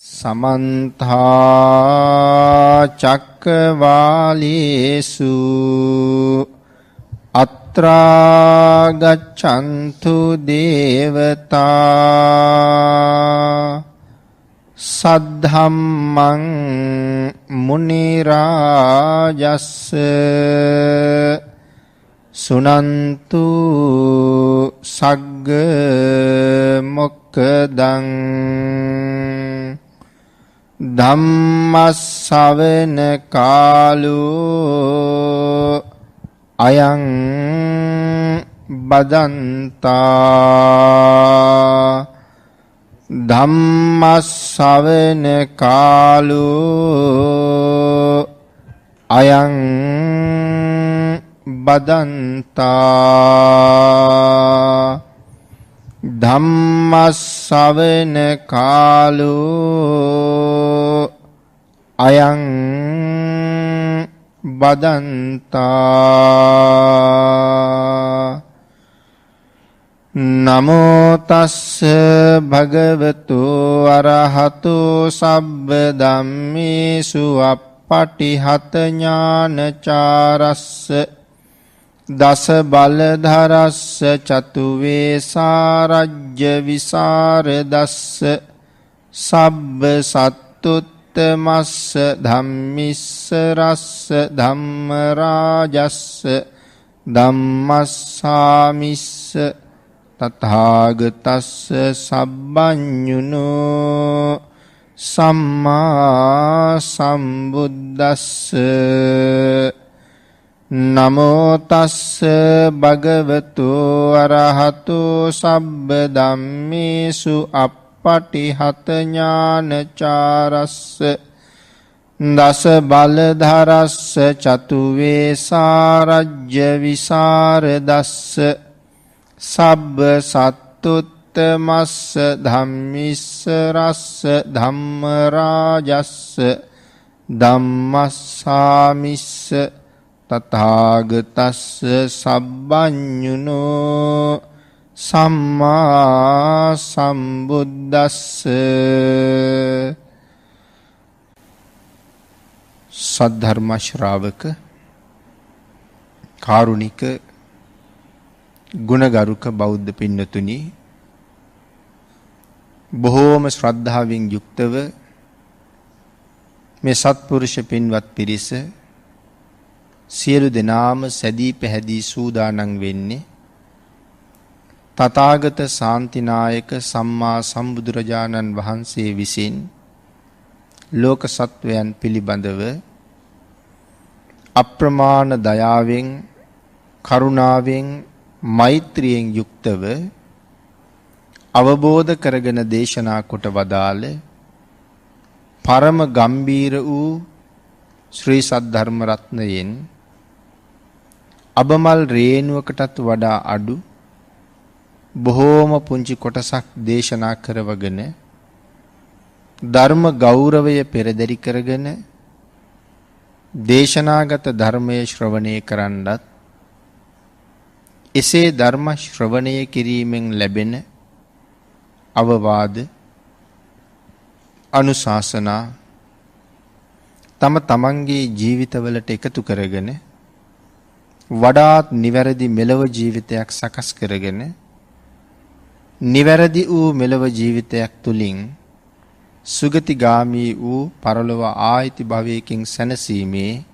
සමන්ත චක්කවාලේසු අත්‍රා ගච්ඡන්තු දේවතා සද්ධම්මං මුනි රාජස්ස සුනන්තු සග්ග මොක්ඛදං ධම්මස්සවන කාලෝ අයං බදන්තා ධම්මස්සවන කාලෝ අයං බදන්තා ධම්මස්සවන කාලෝ අයං බදන්තා. නමෝ තස්ස භගවතු අරහතු සබ්බ ධම්මේසු අප්පටිහත ඥානචාරස්ස දස බලධරස්ස චතු වේසාරජ්‍ය විසරදස්ස සබ්බ සත්තුත්තමස්ස ධම්මිස්ස රස්ස ධම්ම රාජස්ස ධම්මස්සාමිස්ස තථාගතස්ස සබ්බඤුනෝ සම්මා සම්බුද්දස්ස. නමෝ තස්ස භගවතු අරහතු සබ්බ ධම්මේසු අප්පටිහත ඥානචාරස්ස දස බලධරස්ස චතු වේසාරජ්‍ය විසරදස්ස සබ්බ සත්තුත්තමස්ස ධම්මිස්ස රස්ස ධම්ම රාජස්ස ධම්මස්සාමිස්ස තථාගතස්ස සබ්බඤුනෝ සම්මා සම්බුද්දස්ස. සද්ධර්ම ශ්‍රාවක කාරුණික ගුණගරුක බෞද්ධ පින්නතුනි, බොහෝම ශ්‍රද්ධාවෙන් යුක්තව මේ සත්පුරුෂ පින්වත් පිරිස සියලු දෙනාම සැදී පැහැදී සූදානම් වෙන්නේ තථාගත ශාන්තිනායක සම්මා සම්බුදුරජාණන් වහන්සේ විසින් ලෝක සත්වයන් පිළිබඳව අප්‍රමාණ දයාවෙන් කරුණාවෙන් මෛත්‍රියෙන් යුක්තව අවබෝධ කරගෙන දේශනා කොට වදාළ පරම ගම්බීර වූ ශ්‍රී සද්ධර්ම රත්නයෙන් අබමල් රේණුවකටත් වඩා අඩු බොහෝම පුංචි කොටසක් දේශනා කරවගෙන ධර්ම ගෞරවය පෙරදරි කරගෙන දේශනාගත ධර්මය ශ්‍රවණය කරන්නත් එසේ ධර්ම ශ්‍රවණය කිරීමෙන් ලැබෙන අවවාද අනුශාසනා තම තමන්ගේ ජීවිතවලට එකතු කරගෙන වඩාත් නිවැරදි මෙලොව ජීවිතයක් සකස් කරගෙන නිවැරදි වූ මෙලොව ජීවිතයක් තුලින් සුගතිගාමී වූ පරලොව ආයිති භවයකින් සැනසීමේ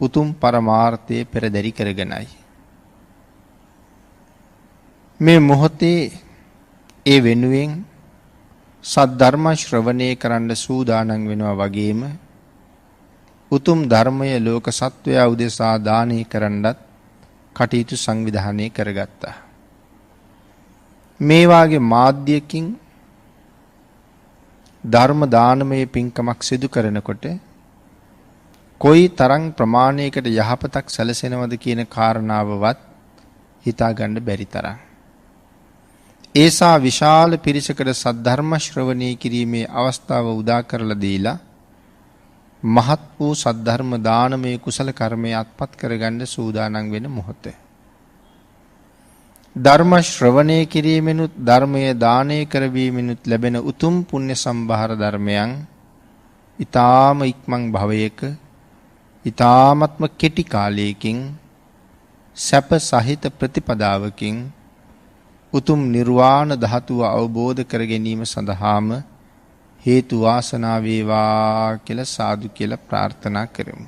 උතුම් පරමාර්ථය පෙරදරි කරගෙනයි මේ මොහොතේ ඒ වෙනුවෙන් සද්ධර්ම ශ්‍රවණය කරන්න සූදානම් වෙනවා වගේම උතුම් ධර්මය ලෝක සත්වයා උදෙසා දානය කරන්නත් කටයුතු සංවිධානය කරගත්තා. මේ වාගේ මාධ්‍යකින් ධර්ම දානමය පින්කමක් සිදු කරනකොට කොයි තරම් ප්‍රමාණයකට යහපතක් සැලසෙනවද කියන කාරණාවවත් හිතා ගන්න බැරි තරම්. ඒසා විශාල පිරිසකට සද්ධර්ම ශ්‍රවණය කිරීමේ අවස්ථාව උදා කරලා දීලා මහත් වූ සද්ධර්ම දානමය කුසල කර්මය අත්පත් කරගන්න සූදානම් වෙන මොහොත. ධර්ම ශ්‍රවණය කිරීමෙනුත් ධර්මය දානය කරවීමෙනුත් ලැබෙන උතුම් පුණ්‍ය සම්භාර ධර්මයන් ඊ타ම ඉක්මන් භවයක ඊ타මත්ම කෙටි කාලයකින් සැප සහිත ප්‍රතිපදාවකින් උතුම් නිර්වාණ ධාතුව අවබෝධ කර ගැනීම සඳහාම හේතු වාසනා වේවා කියලා සාදු කියලා ප්‍රාර්ථනා කරමු.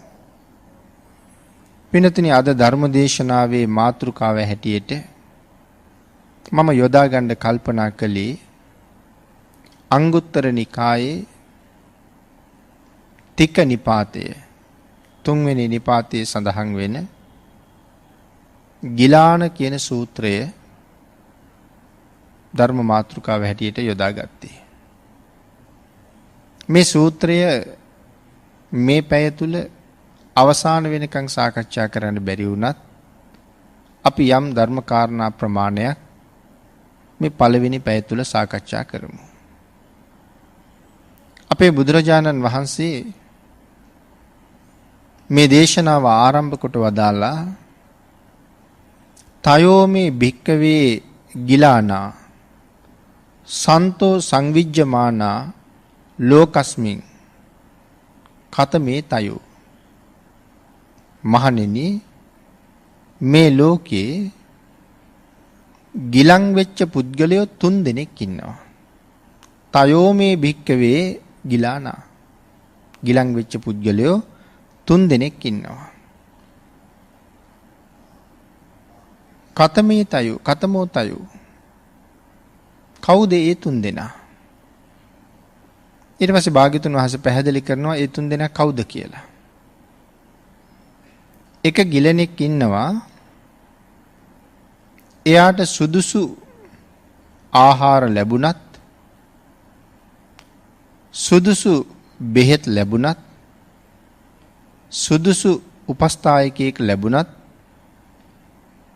පින්වත්නි, අද ධර්ම දේශනාවේ මාතෘකාව හැටියට මම යොදා ගන්න කල්පනා කළේ අංගුත්තර නිකායේ තික නිපාතය, තුන්වෙනි නිපාතයේ සඳහන් වෙන ගිලාන කියන සූත්‍රය ධර්ම මාතෘකාව හැටියට යොදාගත්තේ. මේ සූත්‍රය මේ පැය තුල අවසාන වෙනකන් සාකච්ඡා කරන්න බැරි වුණත් අපි යම් ධර්ම කාරණා ප්‍රමාණයක් මේ පළවෙනි පැය තුල සාකච්ඡා කරමු. අපේ බුදුරජාණන් වහන්සේ මේ දේශනාව ආරම්භ කොට වදාළා තයෝ මේ භික්කවේ ගිලානා සන්තෝ සංවිජ්ජමානා ලෝකස්මින් කතමේ තයෝ. මහණෙනි, මේ ලෝකේ ගිලන් වෙච්ච පුද්ගලයෝ තුන් දෙනෙක් ඉන්නවා. තයෝ මේ භික්කවේ ගිලානා, ගිලන් වෙච්ච පුද්ගලයෝ තුන් දෙනෙක් ඉන්නවා. කතමේ තයෝ, කතමෝ තයෝ, කවුද ඒ තුන් දෙනා? ඊට පස්සේ භාග්‍යතුන් වහන්සේ පැහැදිලි කරනවා ඒ තුන් දෙනා කවුද කියලා. එක ගිලනෙක් ඉන්නවා, එයාට සුදුසු ආහාර ලැබුණත් සුදුසු බෙහෙත් ලැබුණත් සුදුසු උපස්ථායකයෙක් ලැබුණත්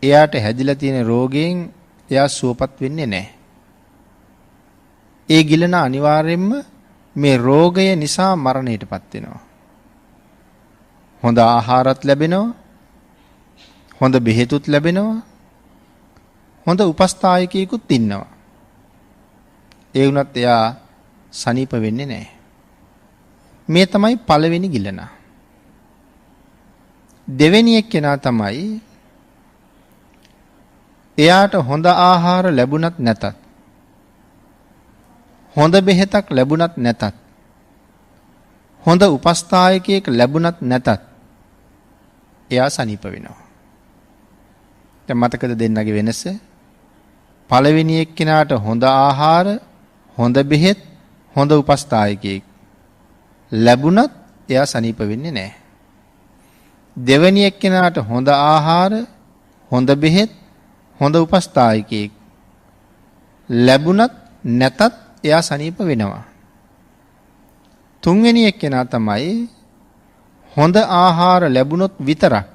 එයාට හැදිලා තියෙන රෝගයෙන් එයා සුවපත් වෙන්නේ නැහැ. ඒ ගිලන අනිවාර්යයෙන්ම මේ රෝගය නිසා මරණයටපත් වෙනවා. හොඳ ආහාරත් ලැබෙනවා, හොඳ බෙහෙතුත් ලැබෙනවා, හොඳ උපස්ථායකයෙකුත් ඉන්නවා. ඒ වුණත් එයා සනීප වෙන්නේ නැහැ. මේ තමයි පළවෙනි ගිලන. දෙවෙනි එක්කෙනා තමයි එයාට හොඳ ආහාර ලැබුණත් නැතත්, හොඳ බෙහෙතක් ලැබුණත් නැතත්, හොඳ උපස්ථායකයෙක් ලැබුණත් නැතත් එයා සනීප වෙනවා. දැන් මතකද දෙන්නගේ වෙනස? පළවෙනි එක්කෙනාට හොඳ ආහාර, හොඳ බෙහෙත්, හොඳ උපස්ථායකයෙක් ලැබුණත් එයා සනීප වෙන්නේ නැහැ. දෙවෙනි එක්කෙනාට හොඳ ආහාර, හොඳ බෙහෙත්, හොඳ උපස්ථායකයෙක් ලැබුණත් නැතත් එයා සනීප වෙනවා. තුන්වෙනි එක්කෙනා තමයි හොඳ ආහාර ලැබුණොත් විතරක්,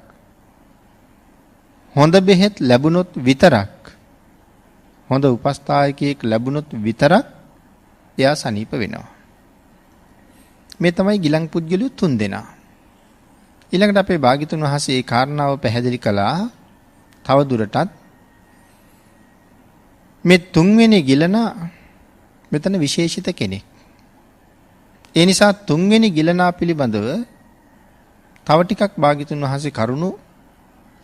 හොඳ බෙහෙත් ලැබුණොත් විතරක්, හොඳ උපස්ථායකයෙක් ලැබුණොත් විතරක් එයා සනීප වෙනවා. මේ තමයි ගිලන් පුද්ගලයෝ තුන් දෙනා. ඊළඟට අපේ භාග්‍යතුන් වහන්සේ ඒ කාරණාව පැහැදිලි කළා තව දුරටත්. මේ තුන්වෙනි ගිලන මෙතන විශේෂිත කෙනෙක්. ඒ නිසා තුන්වෙනි ගිලනා පිළිබඳව තව ටිකක් භාග්‍යතුන් වහන්සේ කරුණු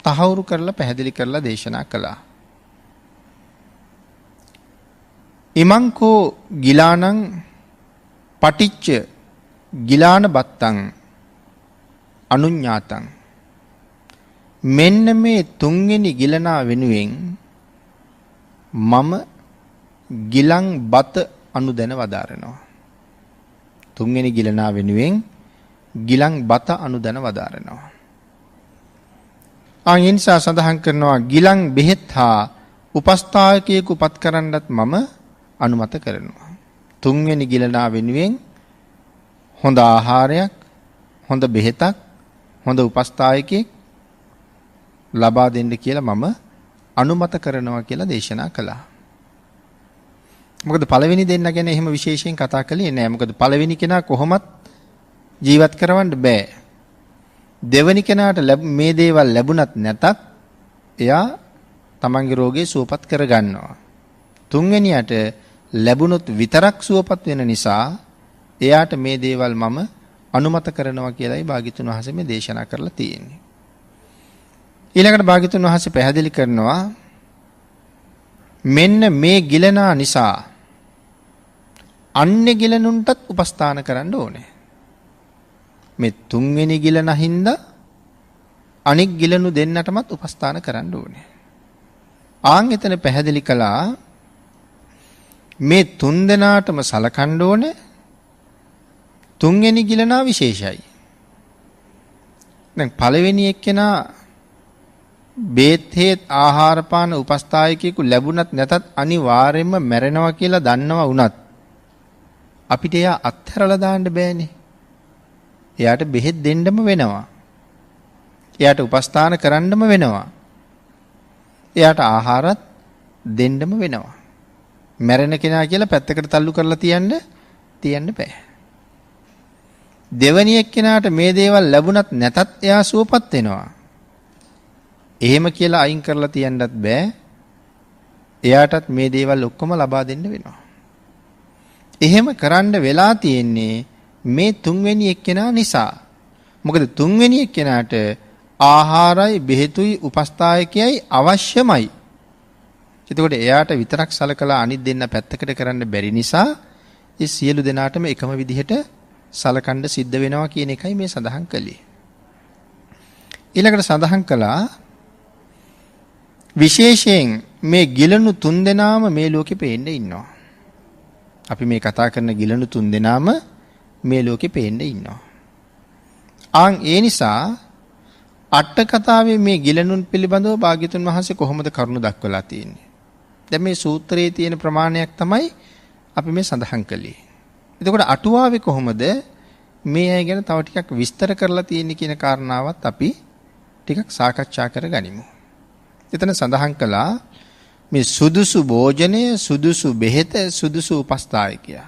තහවුරු කරලා පැහැදිලි කරලා දේශනා කළා. ඉමංකෝ ගිලානං පටිච්ච ගිලාන බත්තං අනුඤ්ඤාතං. මෙන්න මේ තුන්වෙනි ගිලනා වෙනුවෙන් මම ගිලන් බත අනුදැන වදාරනවා. තුන්වෙනි ගිලනා වෙනුවෙන් ගිලන් බත අනුදැන වදාරනවා. ආ ඒ නිසා සඳහන් කරනවා ගිලන් බෙහෙත් හා උපස්ථායකයෙකු පත් කරන්නත් මම අනුමත කරනවා. තුන්වෙනි ගිලනා වෙනුවෙන් හොඳ ආහාරයක්, හොඳ බෙහෙතක්, හොඳ උපස්ථායකයෙක් ලබා දෙන්න කියලා මම අනුමත කරනවා කියලා දේශනා කළා. මොකද පළවෙනි දෙන්න ගැන එහෙම විශේෂයෙන් කතා කළේ නෑ. මොකද පළවෙනි කෙනා කොහොමත් ජීවත් කරවන්න බෑ. දෙවෙනි කෙනාට මේ දේවල් ලැබුණත් නැතත් එයා තමන්ගේ රෝගේ සුවපත් කරගන්නවා. තුන්වෙනියට ලැබුණොත් විතරක් සුවපත් වෙන නිසා එයාට මේ දේවල් මම අනුමත කරනවා කියලායි භාග්‍යතුන් වහන්සේ මේ දේශනා කරලා තියෙන්නේ. ඊළඟට භාග්‍යතුන් වහන්සේ පැහැදිලි කරනවා මෙන්න මේ ගිලනා නිසා අන්‍ය ගිලනුන්ටත් උපස්ථාන කරන්න ඕනේ. මේ තුන්වෙනි ගිලන හින්දා අනික් ගිලනු දෙන්නටමත් උපස්ථාන කරන්න ඕනේ. ආන් එතන පැහැදිලි කළා මේ තුන් දෙනාටම සලකන්න ඕනේ. තුන්වෙනි ගිලනා විශේෂයි. දැන් පළවෙනි එක්කෙනා බේත් හේත් ආහාර පාන උපස්ථායකයෙකු ලැබුණත් නැතත් අනිවාර්යයෙන්ම මැරෙනවා කියලා දන්නවා වුණත් අපිට එයා අත්හැරලා දාන්න බෑනේ. එයාට බෙහෙත් දෙන්නම වෙනවා. එයාට උපස්ථාන කරන්නම වෙනවා. එයාට ආහාරත් දෙන්නම වෙනවා. මැරෙන කෙනා කියලා පැත්තකට තල්ලු කරලා තියන්න තියන්න බෑ. දෙවැනි එක්කෙනාට මේ දේවල් ලැබුණත් නැතත් එයා සුවපත් වෙනවා. එහෙම කියලා අයින් කරලා තියන්නත් බෑ. එයාටත් මේ දේවල් ඔක්කොම ලබා දෙන්න වෙනවා. එහෙම කරන්න වෙලා තියෙන්නේ මේ තුන්වෙනි එක්කෙනා නිසා. මොකද තුන්වෙනි එක්කෙනාට ආහාරයි බෙහෙතුයි උපස්ථායකයයි අවශ්‍යමයි. එතකොට එයාට විතරක් සලකලා අනිත් දෙන්න පැත්තකට කරන්න බැරි නිසා ඒ සියලු දෙනාටම එකම විදිහට සලකන්න සිද්ධ වෙනවා කියන එකයි මේ සඳහන් කළේ. ඊළඟට සඳහන් කළා විශේෂයෙන් මේ ගිලනු තුන් දෙනාම මේ ලෝකෙ පේන්න ඉන්නවා. අපි මේ කතා කරන ගිලනු තුන් දෙනාම මේ ලෝකෙ පේන්න ඉන්නවා. ආන් ඒ නිසා අට කතාවේ මේ ගිලනුන් පිළිබඳව භාග්‍යතුන් වහන්සේ කොහොමද කරුණු දක්වලා තියෙන්නේ? දැන් මේ සූත්‍රයේ තියෙන ප්‍රමාණයක් තමයි අපි මේ සඳහන් කළේ. එතකොට අටුවාවේ කොහොමද මේ අය ගැන තව ටිකක් විස්තර කරලා තියෙන්නේ කියන කාරණාවත් අපි ටිකක් සාකච්ඡා කරගනිමු. එතන සඳහන් කළා මේ සුදුසු භෝජනය, සුදුසු බෙහෙත, සුදුසු උපස්ථායකයා.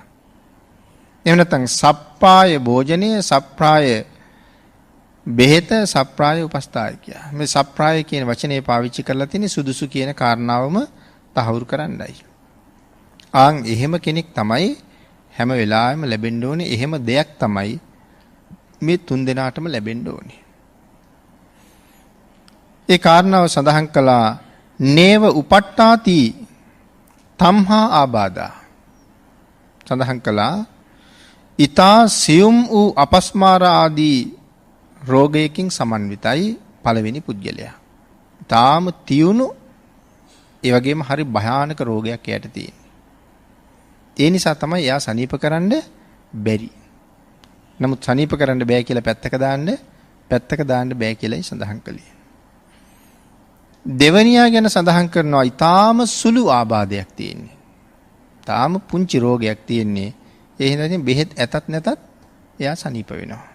එහෙම නැත්නම් සප්පාය භෝජනය, සප්පාය බෙහෙත, සප්පාය උපස්ථායකයා. මේ සප්පාය කියන වචනේ පාවිච්චි කරලා තියෙන්නේ සුදුසු කියන කාරණාවම තහවුරු කරන්නයි. ආන් එහෙම කෙනෙක් තමයි හැම වෙලාවෙම ලැබෙන්න ඕනේ. එහෙම දෙයක් තමයි මේ තුන් දෙනාටම ලැබෙන්න ඕනේ. ඒ කාරණාව සඳහන් කළා නේව උපට්ඨාති තම්හා ආබාධා. සඳහන් කළා ඊතා සියුම් වූ අපස්මාර ආදී රෝගයකින් සමන්විතයි පළවෙනි පුද්ගලයා. තාම තියුණු ඒ වගේම හරි භයානක රෝගයක් එයාට තියෙන්නේ. ඒ නිසා තමයි එයා සනීප කරන්න බැරි. නමුත් සනීප කරන්න බෑ කියලා පැත්තක දාන්න බෑ කියලායි සඳහන් කළේ. දෙවනියා ගැන සඳහන් කරනවා ඊටාම සුළු ආබාධයක් තියෙන්නේ. තාම පුංචි රෝගයක් තියෙන්නේ. ඒ හින්දා ඉතින් බෙහෙත් ඇතත් නැතත් එයා සනීප වෙනවා.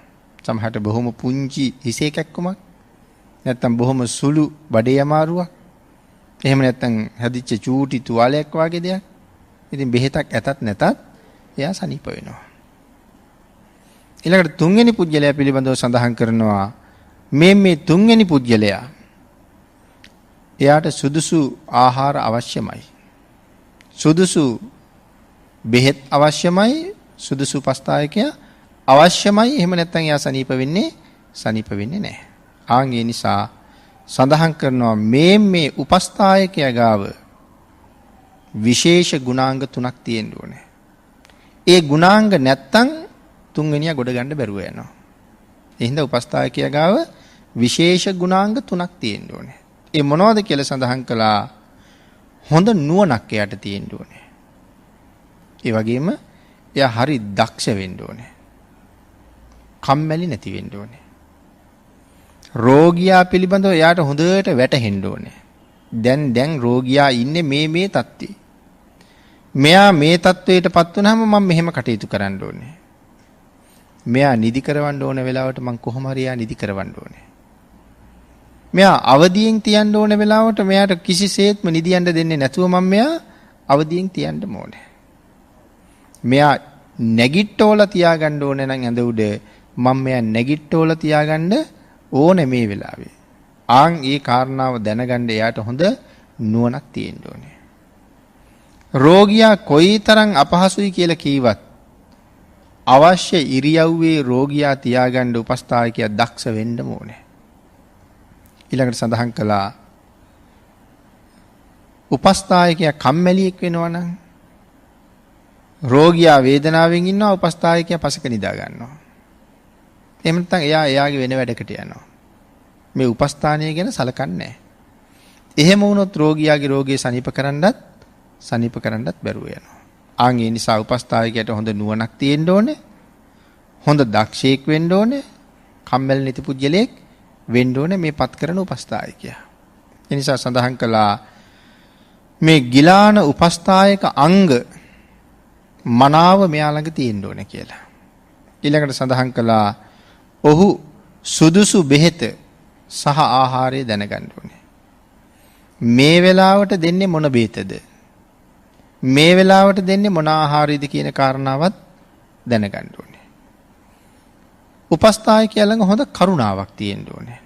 සමහරට බොහොම පුංචි හිසේ කැක්කුමක්, නැත්තම් බොහොම සුළු බඩේ අමාරුවක්, එහෙම නැත්තම් හැදිච්ච චූටි තුවාලයක් වගේ දෙයක්. ඉතින් බෙහෙතක් ඇතත් නැතත් එයා සනීප වෙනවා. ඊළඟට තුන්වෙනි පුද්ගලයා පිළිබඳව සඳහන් කරනවා මේ තුන්වෙනි පුද්ගලයා එයාට සුදුසු ආහාර අවශ්‍යමයි. සුදුසු බෙහෙත් අවශ්‍යමයි, සුදුසු උපස්ථායකයා අවශ්‍යමයි. එහෙම නැත්නම් එයා සනීප වෙන්නේ නැහැ. ආන් ඒ නිසා සඳහන් කරනවා මේ උපස්ථායකයා ගාව විශේෂ ගුණාංග තුනක් තියෙන්න ඕනේ. ඒ ගුණාංග නැත්තම් තුන්වෙනියා ගොඩ ගන්න බැරුව යනවා. ඒ හින්දා උපස්ථායකයා ගාව විශේෂ ගුණාංග තුනක් තියෙන්න ඕනේ. ඒ මොනවද කියලා සඳහන් කළා හොඳ නුවණක් එයාට තියෙන්න ඕනේ. ඒ වගේම එයා හරි දක්ෂ වෙන්න ඕනේ. කම්මැලි නැති වෙන්න ඕනේ. රෝගියා පිළිබඳව එයාට හොඳට වැටහෙන්න ඕනේ. දැන් රෝගියා ඉන්නේ මේ තත්ත්වයේ. මෙයා මේ තත්ත්වයටපත් වුනහම මම මෙහෙම කටයුතු කරන්න ඕනේ. මෙයා නිදි කරවන්න ඕන වෙලාවට මං කොහොම හරි එයා නිදි කරවන්න ඕනේ. මෙයා අවදියෙන් තියන්න ඕන වෙලාවට මෙයාට කිසිසේත්ම නිදියන්න දෙන්නේ නැතුව මම මෙයා අවදියෙන් තියන්න ඕනේ. මෙයා නැගිට්ටෝලා තියාගන්න ඕනේ නම් ඇඳ උඩ මම මෙයා නැගිට්ටෝලා තියාගන්න ඕනේ මේ වෙලාවේ. ආන් ඒ කාරණාව දැනගන්න එයාට හොඳ නුවණක් තියෙන්න ඕනේ. රෝගියා කොයිතරම් අපහසුයි කියලා කීවත් අවශ්‍ය ඉරියව්වේ රෝගියා තියාගන්න උපස්ථායකයා දක්ෂ වෙන්න ඕනේ. ඊළඟට සඳහන් කළා උපස්ථායකයා කම්මැලියෙක් වෙනවා නම් රෝගියා වේදනාවෙන් ඉන්නවා උපස්ථායකයා පසක නිදා ගන්නවා. එහෙම නැත්නම් එයා එයාගේ වෙන වැඩකට යනවා. මේ උපස්ථානය ගැන සලකන්නේ නැහැ. එහෙම වුණොත් රෝගියාගේ රෝගය සනීප කරන්නත් බැරුව යනවා. ආන් ඒ නිසා උපස්ථායකයාට හොඳ නුවණක් තියෙන්න ඕනේ. හොඳ දක්ෂයෙක් වෙන්න ඕනේ. කම්මැලි නැති පුජ්‍යලයක් වෙන්න ඕනේ මේ පත් කරන උපස්ථායකයා. ඒ නිසා සඳහන් කළා මේ ගිලාන උපස්ථායක අංග මනාව මෙයා ළඟ තියෙන්න ඕනේ කියලා. ඊළඟට සඳහන් කළා ඔහු සුදුසු බෙහෙත සහ ආහාරය දැනගන්න ඕනේ. මේ වෙලාවට දෙන්නේ මොන බෙහෙතද? මේ වෙලාවට දෙන්නේ මොන ආහාරයද කියන කාරණාවත් දැනගන්න ඕනේ. උපස්ථායකයා ළඟ හොඳ කරුණාවක් තියෙන්න ඕනේ.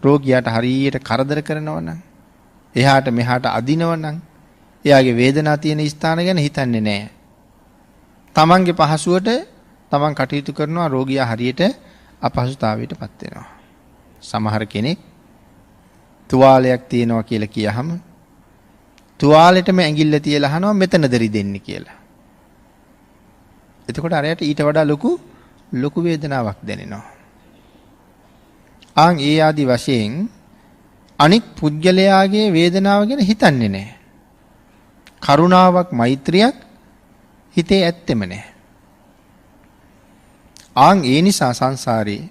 රෝගියාට හරියට කරදර කරනවා නම්, එහාට මෙහාට අදිනවා නම්, එයාගේ වේදනාව තියෙන ස්ථාන ගැන හිතන්නේ නැහැ. තමන්ගේ පහසුවට තමන් කටයුතු කරනවා, රෝගියා හරියට අපහසුතාවයට පත් වෙනවා. සමහර කෙනෙක් තුවාලයක් තියෙනවා කියලා කියහම තුවාලෙටම ඇඟිල්ල තියලා අහනවා මෙතනද රිදෙන්නේ කියලා. එතකොට අරයට ඊට වඩා ලොකු ලොකු වේදනාවක් දැනෙනවා. ආන් ඒ ආදි වශයෙන් අනික් පුද්ගලයාගේ වේදනාව ගැන හිතන්නේ නැහැ. කරුණාවක් මෛත්‍රියක් හිතේ ඇත්තෙම නැහැ. ආන් ඒ නිසා සංසාරේ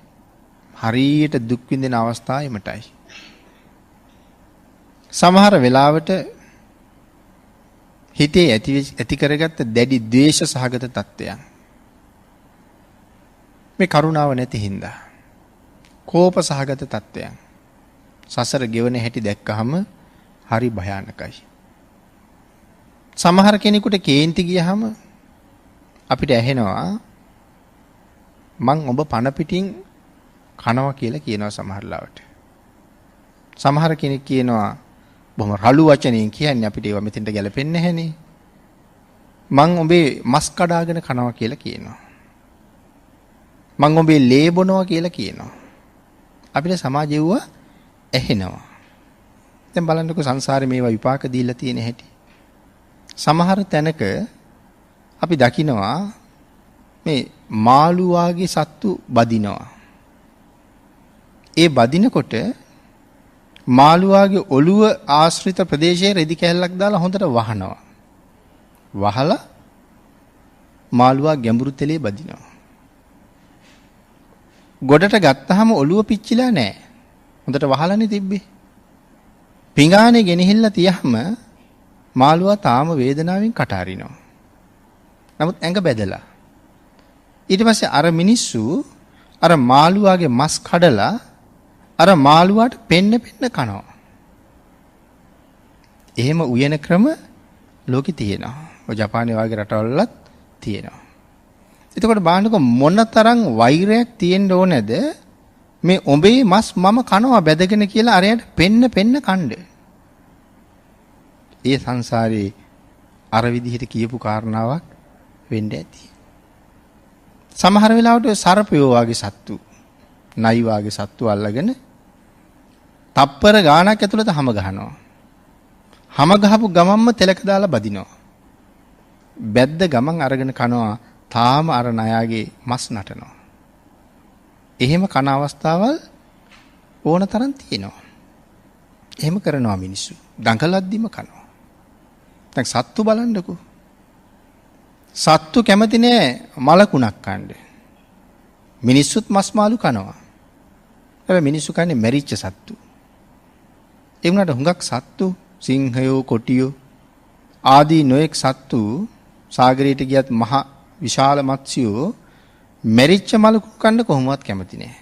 හරියට දුක් විඳින අවස්ථා එමටයි. සමහර වෙලාවට හිතේ ඇති කරගත්ත දැඩි ද්වේෂ සහගත තත්ත්වයන් මේ කරුණාව නැති හින්දා කෝප සහගත තත්ත්වයන් සසර ගෙවන හැටි දැක්කහම හරි භයානකයි. සමහර කෙනෙකුට කේන්ති ගියහම අපිට ඇහෙනවා මං ඔබ පණ පිටින් කනවා කියලා කියනවා සමහර ලාවට. සමහර කෙනෙක් කියනවා බොහොම රළු වචනයෙන් කියන්නේ අපිට ඒවා මෙතෙන්ට ගැලපෙන්නේ නැහැනේ. මං ඔබේ මස් කඩාගෙන කනවා කියලා කියනවා. මං ඔබේ ලේ බොනවා කියලා කියනවා. අපිට සමාජය වුණා ඇහෙනවා. දැන් බලන්නකෝ සංසාරේ මේවා විපාක දීලා තියෙන හැටි. සමහර තැනක අපි දකිනවා මේ මාළු වාගේ සත්තු බදිනවා. ඒ බදිනකොට මාළුවාගේ ඔළුව ආශ්‍රිත ප්‍රදේශයේ රෙදි කැල්ලක් දාලා හොඳට වහනවා. වහලා මාළුවා ගැඹුරු තෙලේ බදිනවා. ගොඩට ගත්තාම ඔළුව පිච්චිලා නෑ. හොඳට වහලානේ තිබ්බේ. පිඟානේ ගෙනහිල්ලා තියහම මාළුවා තාම වේදනාවෙන් කට අරිනවා. නමුත් ඇඟ බැදලා. ඊට පස්සේ අර මිනිස්සු අර මාළුවාගේ මස් කඩලා අර මාළුවාට පෙන්න පෙන්න කනවා. එහෙම උයන ක්‍රම ලෝකේ තියෙනවා. ඔය ජපානයේ වගේ රටවල්වලත් තියෙනවා. එතකොට බලන්නකො මොනතරම් වෛරයක් තියෙන්න ඕනේද මේ ඔබේ මස් මම කනවා බැදගෙන කියලා අරයට පෙන්න පෙන්න කණ්ඩ. ඒ සංසාරේ අර විදිහට කියපු කාරණාවක් වෙන්න ඇති. සමහර වෙලාවට ඔය සර්පයෝ වගේ සත්තු, නයි වගේ සත්තු අල්ලගෙන තප්පර ගාණක් ඇතුළත හැම ගහනවා. හැම ගහපු ගමන්ම තෙලක දාලා බදිනවා. බැද්ද ගමන් අරගෙන කනවා. තාම අර නයාගේ මස් නටනවා. එහෙම කන අවස්ථාවල් ඕන තරම් තියෙනවා. එහෙම කරනවා මිනිස්සු. දඟලද්දිම කනවා. දැන් සත්තු බලන්නකෝ. සත්තු කැමති නෑ මලකුණක් කන්න. මිනිස්සුත් මස් මාළු කනවා. හැබැයි මිනිස්සු කන්නේ මැරිච්ච සත්තු. ඒ වුණාට හුඟක් සත්තු, සිංහයෝ, කොටියෝ ආදී නොයෙක් සත්තු සාගරයට ගියත් මහ විශාල මත්ස්‍යෝ මැරිච්ච මලකුණු කන්න කොහොමවත් කැමති නෑ.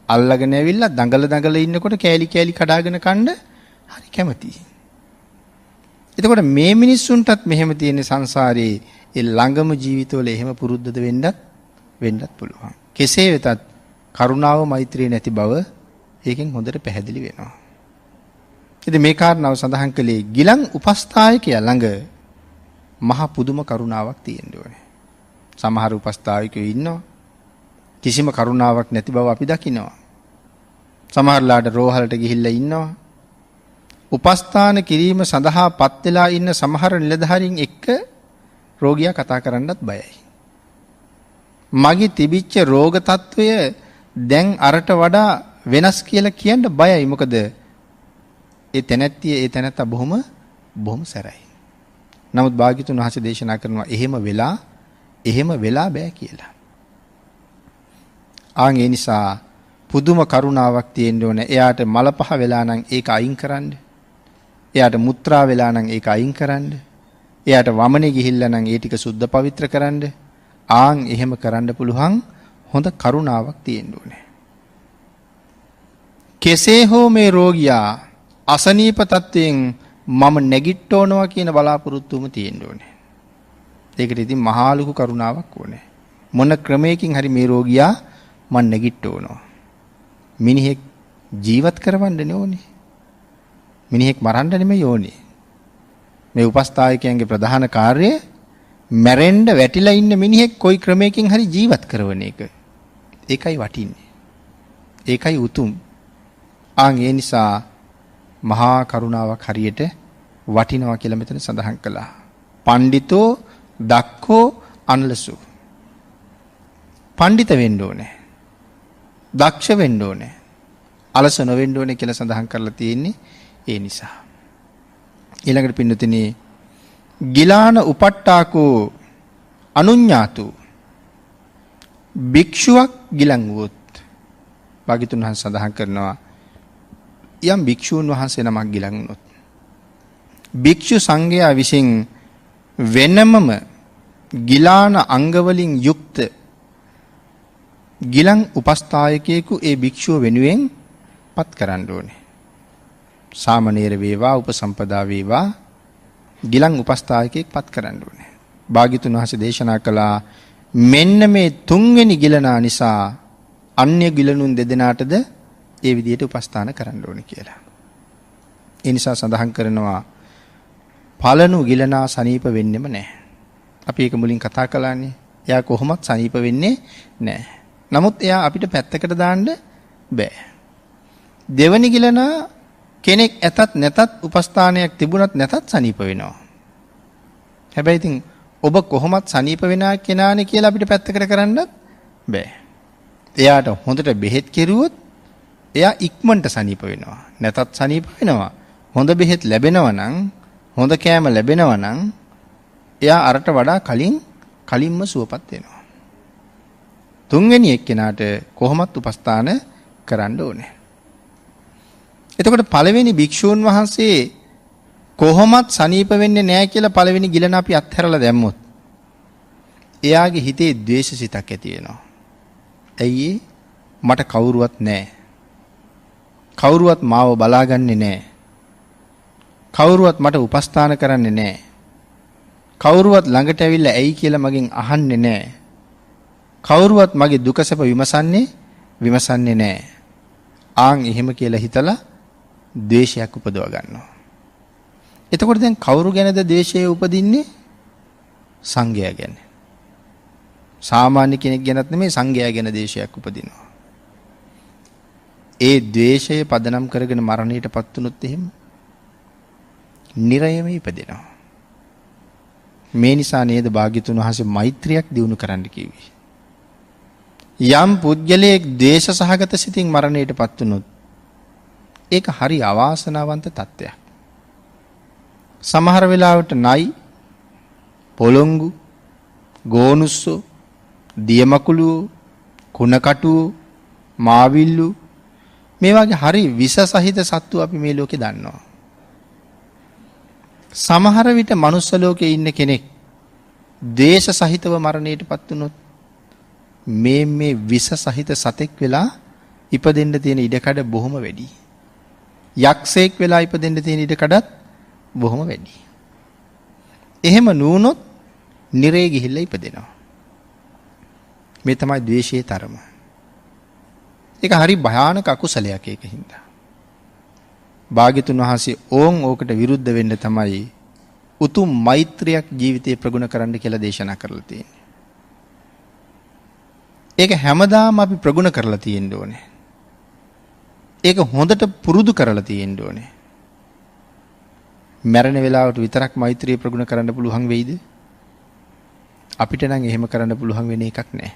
අල්ලගෙන ඇවිල්ලා දඟල දඟල ඉන්නකොට කෑලි කෑලි කඩාගෙන කන්න හරි කැමතියි. එතකොට මේ මිනිස්සුන්ටත් මෙහෙම තියෙන සංසාරේ ඒ ළඟම ජීවිතවල එහෙම පුරුද්දද වෙන්නත් පුළුවන්. කෙසේ වෙතත් කරුණාව මෛත්‍රිය නැති බව ඒකෙන් හොඳට පැහැදිලි වෙනවා. ඉතින් මේ කාරණාව සඳහන් කළේ ගිලන් උපස්ථායකයා ළඟ මහ පුදුම කරුණාවක් තියෙන්න ඕනේ. සමහර උපස්ථායකයෝ ඉන්නවා කිසිම කරුණාවක් නැති බව අපි දකිනවා. සමහරලාට රෝහලට ගිහිල්ලා ඉන්නවා. උපස්ථාන කිරීම සඳහා පත් වෙලා ඉන්න සමහර නිලධාරීන් එක්ක රෝගියා කතා කරන්නත් බයයි. මගේ තිබිච්ච රෝග තත්වය දැන් අරට වඩා වෙනස් කියලා කියන්න බයයි. මොකද ඒ තැනැත්තිය ඒ තැනැත්තා බොහොම බොහොම සැරයි. නමුත් භාග්‍යතුන් වහන්සේ දේශනා කරනවා එහෙම වෙලා බෑ කියලා. ආන් ඒ නිසා පුදුම කරුණාවක් තියෙන්න ඕනේ. එයාට මල පහ වෙලා නම් ඒක අයින් කරන්න. එයාට මුත්‍රා වෙලා නම් ඒක අයින් කරන්න. එයාට වමනේ ගිහිල්ලා නම් ඒ ටික සුද්ධ පවිත්‍ර කරන්න. ආන් එහෙම කරන්න පුළුවන් හොඳ කරුණාවක් තියෙන්න ඕනේ. කෙසේ හෝ මේ රෝගියා අසනීප තත්වයෙන් මම නැගිට්ට ඕනවා කියන බලාපොරොත්තුවම තියෙන්න ඕනේ. ඒකට ඉතින් මහා ලොකු කරුණාවක් ඕනේ. මොන ක්‍රමයකින් හරි මේ රෝගියා මං නැගිට්ට ඕනවා. මිනිහෙක් ජීවත් කරවන්න ඕනේ. මිනිහෙක් මරන්න නෙමෙයි ඕනේ. මේ උපස්ථායකයන්ගේ ප්‍රධාන කාර්යය මැරෙන්න වැටිලා ඉන්න මිනිහෙක් කොයි ක්‍රමයකින් හරි ජීවත් කරවන එක. ඒකයි වටින්නේ. ඒකයි උතුම්. ආන් ඒ නිසා මහා කරුණාවක් හරියට වටිනවා කියලා මෙතන සඳහන් කළා. පණ්ඩිතෝ දක්ඛෝ අනලසු. පණ්ඩිත වෙන්න ඕනේ. දක්ෂ වෙන්න ඕනේ. අලස නොවෙන්න ඕනේ කියලා සඳහන් කරලා තියෙන්නේ ඒ නිසා. ඊළඟට පින්නතිනි ගිලාන උපට්ඨාකෝ අනුඤ්ඤාතු භික්ෂුවක් ගිලන් වුවොත් භාග්‍යතුන් වහන්සේ සඳහන් කරනවා යම් භික්ෂූන් වහන්සේ නමක් ගිලන් වුණොත් භික්ෂු සංඝයා විසින් වෙනමම ගිලාන අංගවලින් යුක්ත ගිලන් උපස්ථායකයෙකු ඒ භික්ෂුව වෙනුවෙන් පත් කරන්න ඕනේ. සාමණේර වේවා උපසම්පදා වේවා ගිලන් උපස්ථායකයෙක් පත් කරන්න ඕනේ. භාග්‍යතුන් වහන්සේ දේශනා කළා මෙන්න මේ තුන්වෙනි ගිලනා නිසා අන්‍ය ගිලනුන් දෙදෙනාටද ඒ විදිහට උපස්ථාන කරන්න ඕනේ කියලා. ඒ නිසා සඳහන් කරනවා පළනු ගිලනා සනීප වෙන්නෙම නැහැ. අපි ඒක මුලින් කතා කළානේ. එයා කොහොමත් සනීප වෙන්නේ නැහැ. නමුත් එයා අපිට පැත්තකට දාන්න බෑ. දෙවනි ගිලනා කෙනෙක් ඇතත් නැතත් උපස්ථානයක් තිබුණත් නැතත් සනීප වෙනවා. හැබැයි ඉතින් ඔබ කොහොමත් සනීප වෙනා කෙනානේ කියලා අපිට පැත්තකට කරන්නත් බෑ. එයාට හොඳට බෙහෙත් කෙරුවොත් එයා ඉක්මනට සනීප වෙනවා. නැතත් සනීප වෙනවා. හොඳ බෙහෙත් ලැබෙනවා නම්, හොඳ කෑම ලැබෙනවා නම් එයා අරට වඩා කලින්ම සුවපත් වෙනවා. තුන්වෙනි එක්කෙනාට කොහොමත් උපස්ථාන කරන්න ඕනේ. එතකොට පළවෙනි භික්ෂූන් වහන්සේ කොහොමත් සනීප වෙන්නේ නැහැ කියලා පළවෙනි ගිලන අපි අත්හැරලා දැම්මොත් එයාගේ හිතේ ද්වේෂ සිතක් ඇති වෙනවා. ඇයි ඒ? මට කවුරුවත් නැහැ. කවුරුවත් මාව බලාගන්නේ නැහැ. කවුරුවත් මට උපස්ථාන කරන්නේ නැහැ. කවුරුවත් ළඟට ඇවිල්ලා ඇයි කියලා මගෙන් අහන්නේ නැහැ. කවුරුවත් මගේ දුක සැප විමසන්නේ නැහැ. ආන් එහෙම කියලා හිතලා ද්වේෂයක් උපදව ගන්නවා. එතකොට දැන් කවුරු ගැනද ද්වේෂය උපදින්නේ? සංඝයා ගැන. සාමාන්‍ය කෙනෙක් ගැනත් නෙමෙයි, සංඝයා ගැන ද්වේෂයක් උපදිනවා. ඒ ද්වේෂය පදනම් කරගෙන මරණයටපත් වුණොත් එහෙම නිරයම ඉපදෙනවා. මේ නිසා නේද භාග්‍යතුන් වහන්සේ මෛත්‍රියක් දියුණු කරන්න කිව්වේ. යම් පුද්ගලයෙක් ද්වේෂ සහගත සිතින් මරණයටපත් වුණොත් ඒක හරි අවාසනාවන්ත තත්ත්වයක්. සමහර වෙලාවට නයි, පොළොංගු, ගෝනුස්සෝ, දියමකුළුවෝ, කුණකටුවෝ, මාවිල්ලු මේ වගේ හරි විෂ සහිත සත්තු අපි මේ ලෝකේ දන්නවා. සමහර විට මනුස්ස ලෝකේ ඉන්න කෙනෙක් ද්වේෂ සහිතව මරණයටපත් වුණොත් මේ විෂ සහිත සතෙක් වෙලා ඉපදෙන්න තියෙන ඉඩකඩ බොහොම වැඩි. යක්ෂයෙක් වෙලා ඉපදෙන්න තියෙන ඉඩකඩත් බොහොම වැඩි. එහෙම නුනොත් නිරේ ගිහිල්ලා ඉපදෙනවා. මේ තමයි ද්වේෂයේ තරම. ඒක හරි භයානක අකුසලයක්. ඒක හින්දා භාග්‍යතුන් වහන්සේ ඕන් ඕකට විරුද්ධ වෙන්න තමයි උතුම් මෛත්‍රියක් ජීවිතේ ප්‍රගුණ කරන්න කියලා දේශනා කරලා තියෙන්නේ. ඒක හැමදාම අපි ප්‍රගුණ කරලා තියෙන්න ඕනේ. ඒක හොඳට පුරුදු කරලා තියෙන්න ඕනේ. මැරෙන වෙලාවට විතරක් මෛත්‍රිය ප්‍රගුණ කරන්න පුළුවන් වෙයිද? අපිට නම් එහෙම කරන්න පුළුවන් වෙන එකක් නෑ.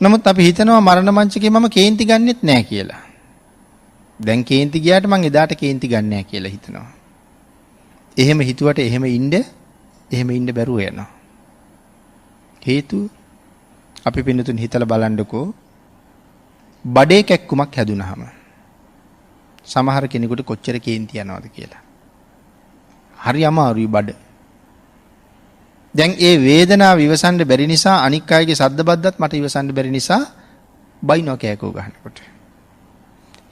නමුත් අපි හිතනවා මරණ මංචකේ මම කේන්ති ගන්නෙත් නෑ කියලා. දැන් කේන්ති ගියාට මං එදාට කේන්ති ගන්න නෑ කියලා හිතනවා. එහෙම හිතුවට එහෙම ඉන්න බැරුව යනවා. හේතුව අපි පින්නතුන් හිතලා බලන්නකෝ, බඩේ කැක්කුමක් හැදුනහම සමහර කෙනෙකුට කොච්චර කේන්ති යනවද කියලා. හරි අමාරුයි බඩ. දැන් ඒ වේදනාව ඉවසන්න බැරි නිසා අනික් අයගේ සද්ද බද්දත් මට ඉවසන්න බැරි නිසා බයිනවා කෑකෝ ගහනකොට.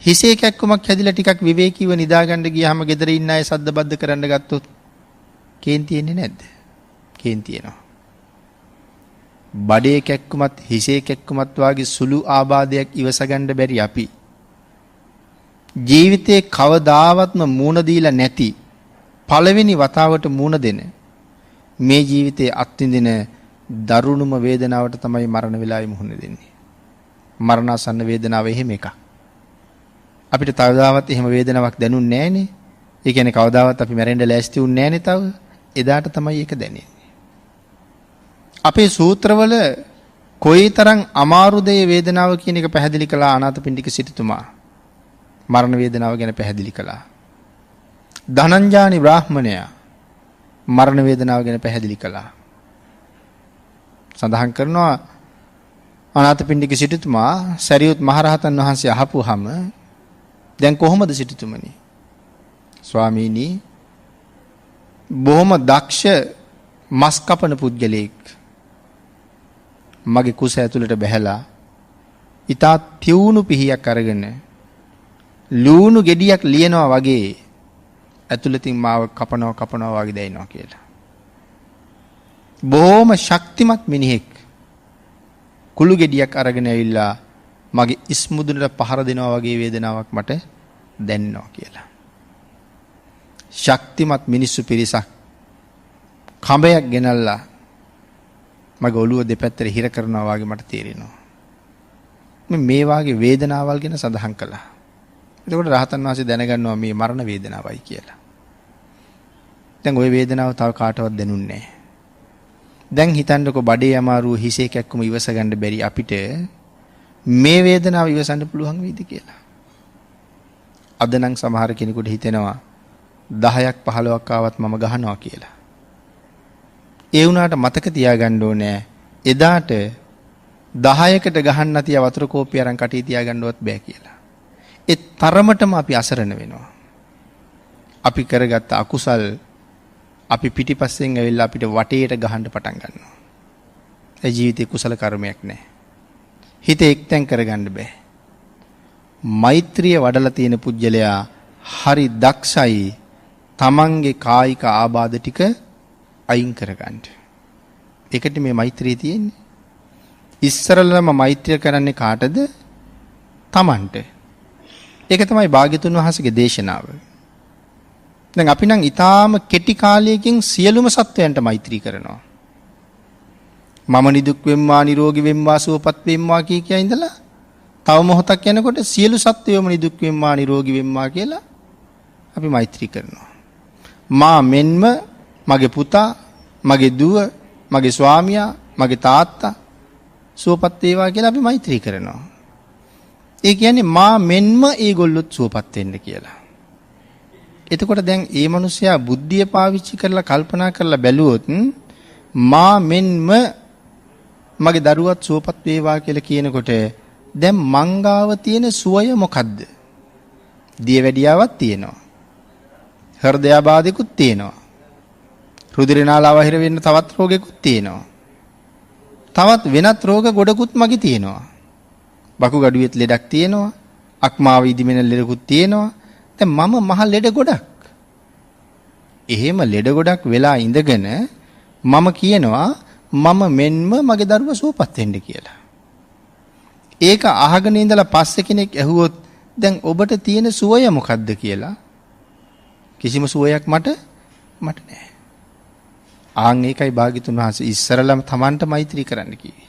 හිසේ කැක්කුමක් හැදිලා ටිකක් විවේකීව නිදාගන්න ගියාම ගෙදර ඉන්න අය සද්ද බද්ද කරන්න ගත්තොත් කේන්ති එන්නේ නැද්ද? කේන්ති එනවා. බඩේ කැක්කුමත් හිසේ කැක්කුමත් වාගේ සුළු ආබාධයක් ඉවස ගන්න බැරි අපි ජීවිතේ කවදාවත්ම මූණ දීලා නැති පළවෙනි වතාවට මූණ දෙන මේ ජීවිතේ අත්විඳින දරුණුම වේදනාවට තමයි මරණ වෙලාවේ මුහුණ දෙන්නේ. මරණාසන්න වේදනාව එහෙම එකක්. අපිට කවදාවත් එහෙම වේදනාවක් දැනුන්නේ නෑනේ. ඒ කියන්නේ කවදාවත් අපි මැරෙන්න ලෑස්ති වුන්නේ නෑනේ තව. එදාට තමයි ඒක දැනෙන්නේ. අපේ සූත්‍රවල කොයිතරම් අමාරුද මේ වේදනාව කියන එක පැහැදිලි කළා අනාථපිණ්ඩික සිටුතුමා. මරණ වේදනාව ගැන පැහැදිලි කළා. ධනංජානි බ්‍රාහ්මණයා මරණ වේදනාව ගැන පැහැදිලි කළා. සඳහන් කරනවා අනාථපිණ්ඩික සිටුතුමා සරියුත් මහරහතන් වහන්සේ අහපුවාම දැන් කොහොමද සිටුතුමනි? ස්වාමීනි, බොහොම දක්ෂ මස් කපන පුද්ගලයෙක් මගේ කුස ඇතුළට බැහැලා ඉතා තියුණු පිහියක් අරගෙන ලූණු ගෙඩියක් ලියනවා වගේ ඇතුළතින් මාව කපනවා කපනවා වගේ දැනෙනවා කියලා. බොහොම ශක්තිමත් මිනිහෙක් කුළු ගෙඩියක් අරගෙන ඇවිල්ලා මගේ ඉස්මුදුනට පහර දෙනවා වගේ වේදනාවක් මට දැනෙනවා කියලා. ශක්තිමත් මිනිස්සු පිරිසක් කඹයක් ගෙනල්ලා මගේ ඔළුව දෙපැත්තට හිර කරනවා වගේ මට තේරෙනවා. මේ වාගේ වේදනාවල් ගැන සඳහන් කළා. එතකොට රහතන් වහන්සේ දැනගන්නවා මේ මරණ වේදනාවයි කියලා. දැන් ওই වේදනාව තව කාටවත් දැනුන්නේ නැහැ. දැන් හිතන්නකෝ බඩේ අමාරුව හිසේ කැක්කුම ඉවස ගන්න බැරි අපිට මේ වේදනාව ඉවසන්න පුළුවන් වෙයිද කියලා. අද නම් සමහර කෙනෙකුට හිතෙනවා 10ක් 15ක් ආවත් මම ගහනවා කියලා. ඒ වුණාට මතක තියාගන්න ඕනේ එදාට 10කට ගහන්න තියා වතුර කෝප්පිය අරන් කටේ තියාගන්නවත් බෑ කියලා. ඒ තරමටම අපි අසරණ වෙනවා. අපි කරගත්ත අකුසල් අපි පිටිපස්සෙන් ඇවිල්ලා අපිට වටේට ගහන්න පටන් ගන්නවා. ඒ ජීවිතේ කුසල කර්මයක් නෑ. හිත එක්තැන් කරගන්න බෑ. මෛත්‍රිය වඩලා තියෙන පුජ්‍යලයා හරි දක්ෂයි තමන්ගේ කායික ආබාධ ටික අයින් කරගන්න. ඒකට මේ මෛත්‍රිය තියෙන්නේ. ඉස්සරළම මෛත්‍රිය කරන්නේ කාටද? තමන්ට. ඒක තමයි භාග්‍යතුන් වහන්සේගේ දේශනාව. දැන් අපි නම් ඊටාම කෙටි කාලයකින් සියලුම සත්වයන්ට මෛත්‍රී කරනවා. මම නිදුක් වෙම්වා නිරෝගී වෙම්වා සුවපත් වෙම්වා කිය කිය ඉඳලා තව මොහොතක් යනකොට සියලු සත්වයෝම නිදුක් වෙම්වා නිරෝගී වෙම්වා කියලා අපි මෛත්‍රී කරනවා. මා මෙන්ම මගේ පුතා, මගේ දුව, මගේ ස්වාමියා, මගේ තාත්තා සුවපත් වේවා කියලා අපි මෛත්‍රී කරනවා. ඒ කියන්නේ මා මෙන්ම ඒගොල්ලොත් සුවපත් වෙන්න කියලා. එතකොට දැන් ඒ මනුස්සයා බුද්ධිය පාවිච්චි කරලා කල්පනා කරලා බැලුවොත් මා මෙන්ම මගේ දරුවත් සුවපත් වේවා කියලා කියනකොට දැන් මං ගාව තියෙන සුවය මොකද්ද? දියවැඩියාවක් තියෙනවා. හෘදයාබාධිකුත් තියෙනවා. රුධිර නාලාව හිර වෙන්න තවත් රෝගයකුත් තියෙනවා. තවත් වෙනත් රෝග ගොඩකුත් මගේ තියෙනවා. වකුගඩුවෙත් ලෙඩක් තියෙනවා. අක්මාව ඉදිමෙන ලෙඩකුත් තියෙනවා. දැන් මම මහ ලෙඩ ගොඩක්. එහෙම ලෙඩ ගොඩක් වෙලා ඉඳගෙන මම කියනවා මම මෙන්ම මගේ දරුවා සුවපත් වෙන්න කියලා. ඒක අහගෙන ඉඳලා පස්සේ කෙනෙක් ඇහුවොත් දැන් ඔබට තියෙන සුවය මොකද්ද කියලා. කිසිම සුවයක් මට මට නෑ. ආන් ඒකයි භාග්‍යතුන් වහන්සේ ඉස්සරලම තමන්ට මෛත්‍රී කරන්න කිව්වේ.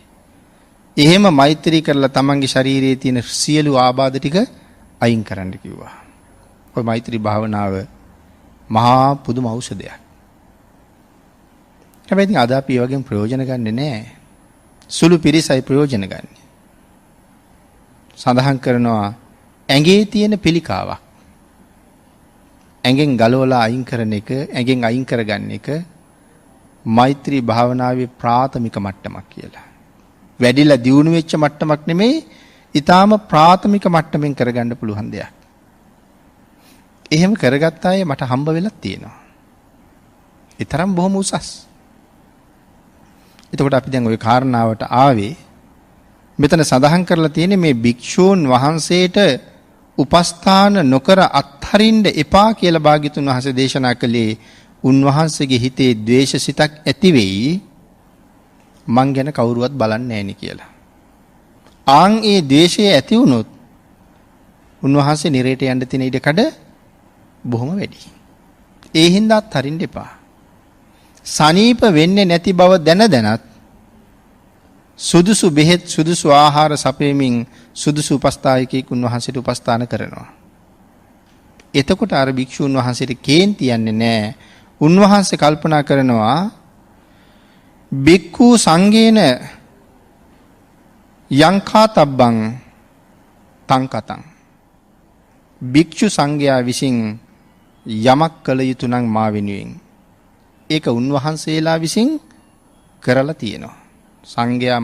එහෙම මෛත්‍රී කරලා තමන්ගේ ශරීරයේ තියෙන සියලු ආබාධ ටික අයින් කරන්න කිව්වා. ඔය මෛත්‍රී භාවනාව මහා පුදුම ඖෂධයක්. හැබැයි ඉතින් අද අපි ඒ වගේම ප්‍රයෝජන ගන්නෙ නෑ. සුළු පිරිසයි ප්‍රයෝජන ගන්නෙ. සඳහන් කරනවා ඇඟේ තියෙන පිළිකාවක් ඇඟෙන් ගලවලා අයින් කරන එක, ඇඟෙන් අයින් කරගන්න එක මෛත්‍රී භාවනාවේ ප්‍රාථමික මට්ටමක් කියලා. වැඩිලා දියුණු වෙච්ච මට්ටමක් නෙමෙයි, ඊටාම ප්‍රාථමික මට්ටමින් කරගන්න පුළුවන් දෙයක්. එහෙම කරගත්ත අය මට හම්බ වෙලා තියෙනවා. ඒ තරම් බොහොම උසස්. එතකොට අපි දැන් ওই කාරණාවට ආවේ මෙතන සඳහන් කරලා තියෙන්නේ මේ භික්ෂූන් වහන්සේට උපස්ථාන නොකර අත්හරින්න එපා කියලා භාග්‍යතුන් වහන්සේ දේශනා කළේ උන්වහන්සේගේ හිතේ ද්වේෂ සිතක් ඇති වෙයි මං ගැන කවුරුවත් බලන්නේ නෑනේ කියලා. ආන් ඒ ද්වේෂය ඇති වුණොත් උන්වහන්සේ නිරේට යන්න තියෙන ඉඩකඩ බොහොම වැඩි. ඒ හින්දා අත්හරින්න එපා. සනීප වෙන්නේ නැති බව දැන දැනත් සුදුසු බෙහෙත් සුදුසු ආහාර සපයමින් සුදුසු උපස්ථායකයෙක් උන්වහන්සේට උපස්ථාන කරනවා. එතකොට අර භික්ෂූන් වහන්සේට කේන්ති යන්නේ නෑ. උන්වහන්සේ කල්පනා කරනවා බික්ඛු සංඝේන යංඛාතබ්බං තං කතං. භික්ෂු සංඝයා විසින් යමක් කළ යුතු නම් මා වෙනුවෙන් ඒක උන්වහන්සේලා විසින් කරලා තියෙනවා. සංඝයා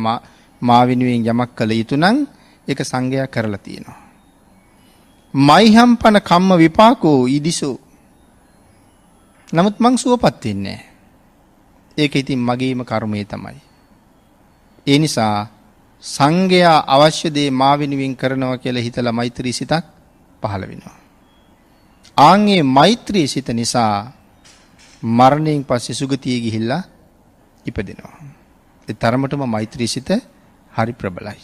මා වෙනුවෙන් යමක් කළ යුතු නම් ඒක සංඝයා කරලා තියෙනවා. මයිහම්පන කම්ම විපාකෝ ඉදිසෝ. නමුත් මං සුවපත් වෙන්නේ නැහැ. ඒක ඉතින් මගේම කර්මය තමයි. ඒ නිසා සංඝයා අවශ්‍ය දේ මා වෙනුවෙන් කරනවා කියලා හිතලා මෛත්‍රී සිතක් පහළ වෙනවා. ආන් ඒ මෛත්‍රී සිත නිසා මරණයෙන් පස්සේ සුගතිය ගිහිල්ලා ඉපදෙනවා. ඒ තරමටම මෛත්‍රී සිත හරි ප්‍රබලයි.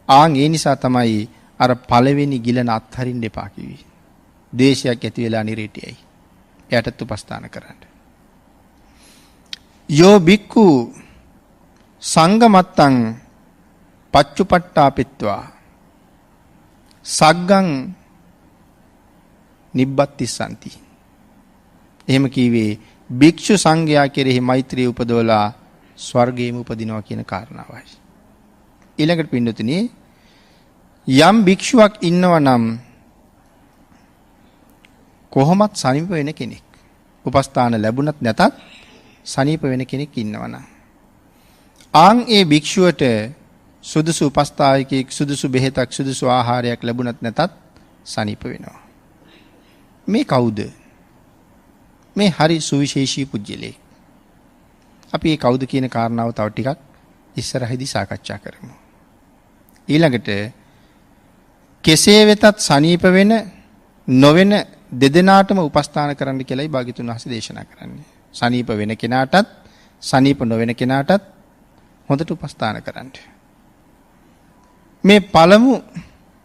ආන් ඒ නිසා තමයි අර පළවෙනි ගිලන අත්හරින්න එපා කිව්වේ. ද්වේෂයක් ඇති වෙලා නිරේටයයි. එයාටත් උපස්ථාන කරන්න. යෝ බික්ඛු සංඝමත්තං පච්චුපට්ඨාපිත්වා සග්ගං නිබ්බත්තිස්සanti. එහෙම කීවේ භික්ෂු සංඝයා කෙරෙහි මෛත්‍රිය උපදවලා ස්වර්ගයේම උපදිනවා කියන කාරණාවයි. ඊළඟට පින්නතුනි යම් භික්ෂුවක් ඉන්නවා නම් කොහොමත් සනීප වෙන කෙනෙක්. උපස්ථාන ලැබුණත් නැතත් සනීප වෙන කෙනෙක් ඉන්නවා නම් ආන් ඒ භික්ෂුවට සුදුසු උපස්ථායකයෙක් සුදුසු බෙහෙතක් සුදුසු ආහාරයක් ලැබුණත් නැතත් සනීප වෙනවා. මේ කවුද? මේ හරි සුවිශේෂී පුජ්‍යලෙක්. අපි ඒ කවුද කියන කාරණාව තව ටිකක් ඉස්සරහදී සාකච්ඡා කරමු. ඊළඟට කෙසේ වෙතත් සනීප වෙන නොවන දෙදෙනාටම උපස්ථාන කරන්න කියලායි භාග්‍යතුන් වහන්සේ දේශනා කරන්නේ. සනීප වෙන කෙනාටත් සනීප නොවන කෙනාටත් හොඳට උපස්ථාන කරන්න. මේ පළමු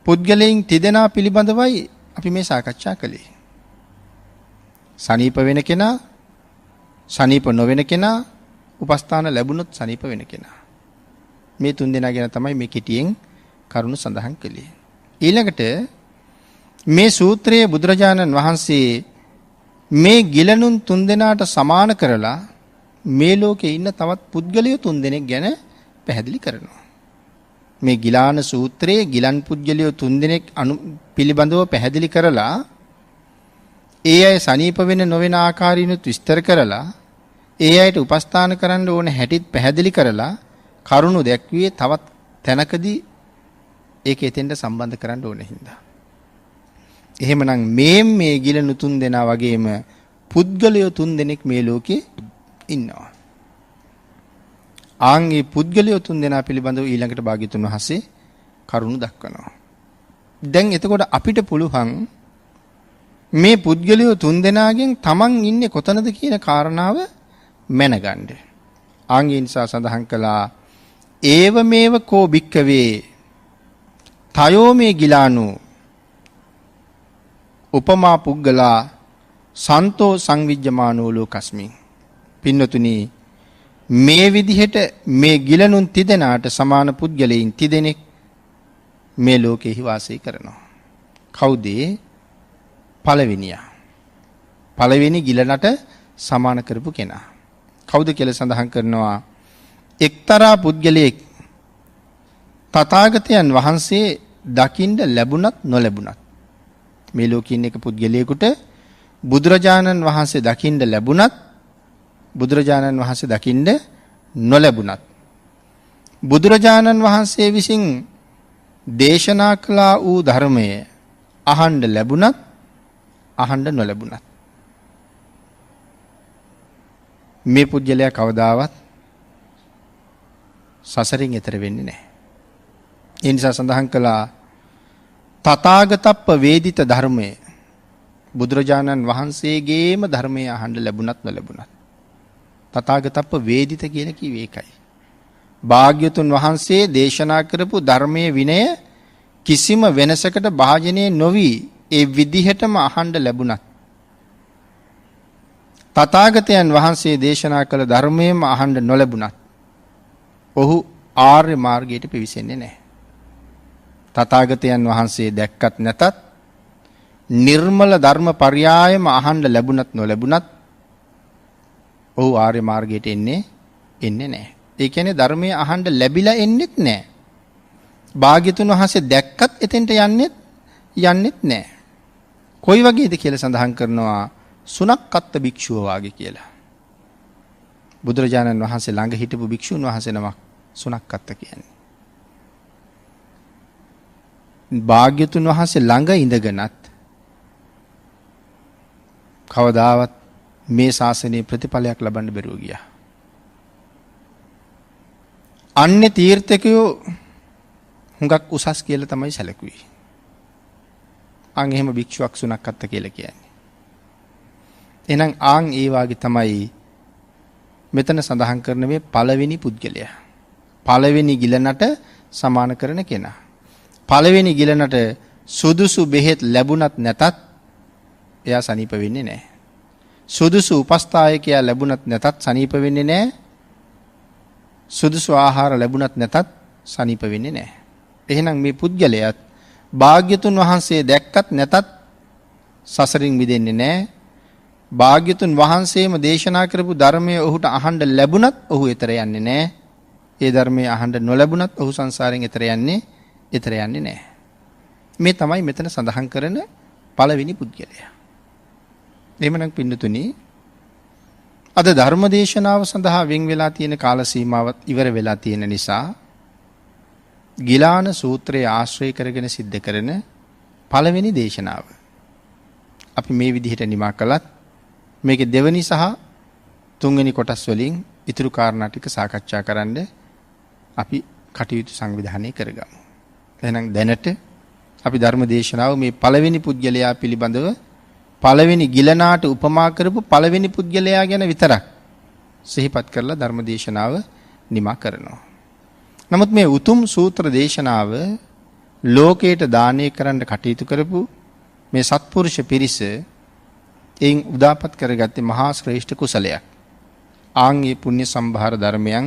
පුද්ගලයන් තිදෙනා පිළිබඳවයි අපි මේ සාකච්ඡා කළේ. සනීප වෙන කෙනා, සනීප නොවන කෙනා, උපස්ථාන ලැබුණොත් සනීප වෙන කෙනා. මේ තුන් දෙනා ගැන තමයි මේ කෙටියෙන් කරුණු සඳහන් කළේ. ඊළඟට මේ සූත්‍රයේ බුදුරජාණන් වහන්සේ මේ ගිලනුන් තුන් දෙනාට සමාන කරලා මේ ලෝකේ ඉන්න තවත් පුද්ගලයෝ තුන් දෙනෙක් ගැන පැහැදිලි කරනවා. මේ ගිලාන සූත්‍රයේ ගිලන් පුද්ගලයෝ තුන් දෙනෙක් පිළිබඳව පැහැදිලි කරලා ඒ අය සනීප වෙන නොවන ආකාරිනුත් විස්තර කරලා ඒ අයට උපස්ථාන කරන්න ඕන හැටිත් පැහැදිලි කරලා කරුණු දැක්වියේ තවත් තැනකදී ඒක එතෙන්ට සම්බන්ධ කරන්න ඕන හින්දා. එහෙමනම් මේ ගිලනු තුන් දෙනා වගේම පුද්ගලයෝ තුන් දෙනෙක් මේ ලෝකේ ඉන්නවා. ආන් ඒ පුද්ගලයෝ තුන් දෙනා පිළිබඳව ඊළඟට භාග්‍යතුන් වහන්සේ කරුණු දක්වනවා. දැන් එතකොට අපිට පුළුවන් මේ පුද්ගලයෝ තුන් දෙනාගෙන් තමන් ඉන්නේ කොතනද කියන කාරණාව මැනගන්න. ආන් ඒ නිසා සඳහන් කළා ඒව මේව කෝ භික්කවේ තයෝ මේ ගිලානු උපමා පුද්ගලා සන්තෝ සංවිජ්ජමානෝ ලෝකස්මින්. පින්නතුනි, මේ විදිහට මේ ගිලනුන් තිදෙනාට සමාන පුද්ගලයන් තිදෙනෙක් මේ ලෝකෙහි වාසය කරනවා. කවුද? පළවෙනියා. පළවෙනි ගිලනට සමාන කරපු කෙනා. කවුද කියලා සඳහන් කරනවා. එක්තරා පුද්ගලයෙක් තථාගතයන් වහන්සේ දකින්න ලැබුණත් නොලැබුණත්, මේ ලෝකේ ඉන්න එක පුද්ගලයෙකුට බුදුරජාණන් වහන්සේ දකින්න ලැබුණත් බුදුරජාණන් වහන්සේ දකින්න නොලැබුණත්, බුදුරජාණන් වහන්සේ විසින් දේශනා කළා වූ ධර්මය අහන්න ලැබුණත් අහන්න නොලැබුණත්, මේ පුද්ගලයා කවදාවත් සසරින් එතර වෙන්නේ නැහැ. ඒ නිසා සඳහන් කළා තථාගතප්ප වේදිත ධර්මය, බුදුරජාණන් වහන්සේගේම ධර්මය අහන්න ලැබුණත් නොලැබුණත්, තථාගතප්ප වේදිත කියලා කිව්වේ ඒකයි. භාග්‍යතුන් වහන්සේ දේශනා කරපු ධර්මයේ විනය කිසිම වෙනසකට භාජනය නොවි ඒ විදිහටම අහන්න ලැබුණත්, තථාගතයන් වහන්සේ දේශනා කළ ධර්මයේම අහන්න නොලැබුණත් ඔහු ආර්ය මාර්ගයට පිවිසෙන්නේ නැහැ. තථාගතයන් වහන්සේ දැක්කත් නැතත්, නිර්මල ධර්ම පర్యాయම අහන්න ලැබුණත් නොලැබුණත් ඔහු ආර්ය මාර්ගයට එන්නේ නැහැ. ඒ කියන්නේ ධර්මයේ අහන්න ලැබිලා එන්නෙත් නැහැ. භාග්‍යතුන් වහන්සේ දැක්කත් එතෙන්ට යන්නෙත් නැහැ. කොයි වගේද කියලා සඳහන් කරනවා සුනක්කත්ත භික්ෂුව වාගේ කියලා. බුදුරජාණන් වහන්සේ ළඟ හිටපු භික්ෂුන් වහන්සේ නමක් සුනක්කත්ත කියන්නේ. භාග්‍යතුන් වහන්සේ ළඟ ඉඳගෙනත් කවදාවත් මේ ශාසනයේ ප්‍රතිඵලයක් ලබන්න බැරුව ගියා. අන්‍ය තීර්ථකයෝ හුඟක් උසස් කියලා තමයි සැලකුවේ. අන් එහෙම භික්ෂුවක් සුනක්කත්ත කියලා කියන්නේ. එහෙනම් ආන් ඒ වාගේ තමයි මෙතන සඳහන් කරන මේ පළවෙනි පුද්ගලයා. පළවෙනි ගිලනට සමාන කරන කෙනා. පළවෙනි ගිලනට සුදුසු බෙහෙත් ලැබුණත් නැතත් එයා සනීප වෙන්නේ නැහැ. සුදුසු උපස්ථායකයා ලැබුණත් නැතත් සනීප වෙන්නේ නැහැ. සුදුසු ආහාර ලැබුණත් නැතත් සනීප වෙන්නේ නැහැ. එහෙනම් මේ පුද්ගලයාත් භාග්‍යතුන් වහන්සේ දැක්කත් නැතත් සසරින් මිදෙන්නේ නැහැ. භාග්‍යතුන් වහන්සේම දේශනා කරපු ධර්මය ඔහුට අහන්න ලැබුණත් ඔහු ඈතර යන්නේ නැහැ. ඒ ධර්මය අහන්න නොලැබුණත් ඔහු සංසාරයෙන් ඈතර යන්නේ නැහැ. මේ තමයි මෙතන සඳහන් කරන පළවෙනි පුද්ගලයා. එහෙමනම් පින්නතුනි, අද ධර්ම දේශනාව සඳහා වෙන් වෙලා තියෙන කාල සීමාවත් ඉවර වෙලා තියෙන නිසා ගිලාන සූත්‍රය ආශ්‍රය කරගෙන සිද්ධ කරන පළවෙනි දේශනාව අපි මේ විදිහට නිමා කළත් මේකේ දෙවෙනි සහ තුන්වෙනි කොටස් වලින් ඉතුරු කාරණා ටික සාකච්ඡා කරන්න අපි කටයුතු සංවිධානය කරගමු. එහෙනම් දැනට අපි ධර්ම දේශනාව මේ පළවෙනි පුද්ගලයා පිළිබඳව පළවෙනි ගිලනාට උපමා කරපු පළවෙනි පුද්ගලයා ගැන විතරක් සිහිපත් කරලා ධර්ම දේශනාව නිමා කරනවා. නමුත් මේ උතුම් සූත්‍ර දේශනාව ලෝකයට දානය කරන්න කටයුතු කරපු මේ සත්පුරුෂ පිරිස එයින් උදාපත් කරගත්තේ මහා ශ්‍රේෂ්ඨ කුසලයක්. ආන් ඒ පුණ්‍ය සම්භාර ධර්මයන්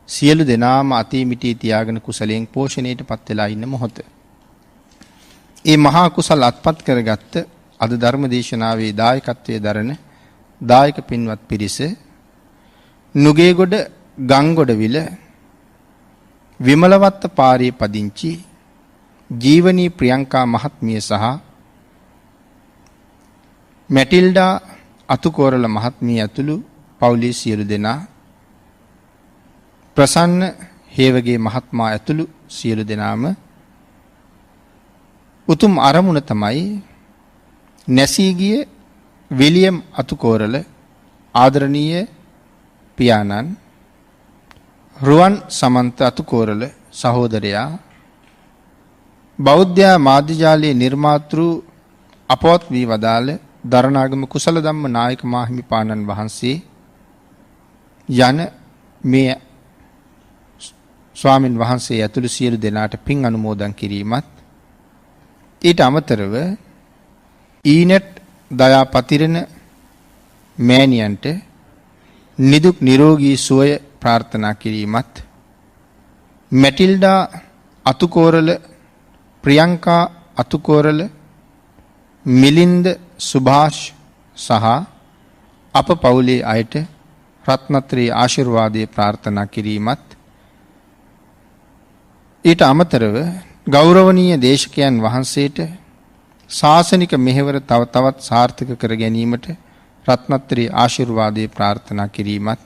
සියලු දෙනාම අතී මිටී තියාගෙන කුසලයෙන් පෝෂණයට පත් වෙලා ඉන්න මොහොත ඒ මහා කුසල අත්පත් කරගත්ත අද ධර්ම දේශනාවේ දායකත්වයේ දරන දායක පින්වත් පිරිස නුගේගොඩ ගංගොඩවිල විමලවත්ත පාරේ පදිංචි ජීවනී ප්‍රියංකා මහත්මිය සහ මැටිල්ඩා අතුකෝරළ මහත්මිය ඇතුළු පවුලේ සියලු දෙනා, ප්‍රසන්න හේවගේ මහත්මයා ඇතුළු සියලු දෙනාම උතුම් අරමුණ තමයි නැසී ගිය විලියම් අතුකෝරළ ආදරණීය පියාණන් රුවන් සමන්ත අතුකෝරළ සහෝදරයා බෞද්ධ මාධ්‍ය ජාලයේ නිර්මාතෘ අපවත් වී වදාළ දරණාගම කුසල ධම්ම නායක මාහිමිපාණන් වහන්සේ යන මේ ස්වාමින් වහන්සේ ඇතුළු සියලු දෙනාට පින් අනුමෝදන් කිරීමත්, ඊට අමතරව ඊනෙට් දයා පතිරණ මෑණියන්ට නිදුක් නිරෝගී සුවය ප්‍රාර්ථනා කිරීමත්, මැටිල්ඩා අතුකෝරළ, ප්‍රියංකා අතුකෝරළ, මිලින්ද සුභාෂ් සහ අප පවුලේ අයට රත්නත්‍රී ආශිර්වාදය ප්‍රාර්ථනා කිරීමත්, ඊට අමතරව ගෞරවනීය දේශකයන් වහන්සේට ශාසනික මෙහෙවර තව තවත් සාර්ථක කර ගැනීමට රත්නත්‍රී ආශිර්වාදය ප්‍රාර්ථනා කිරීමත්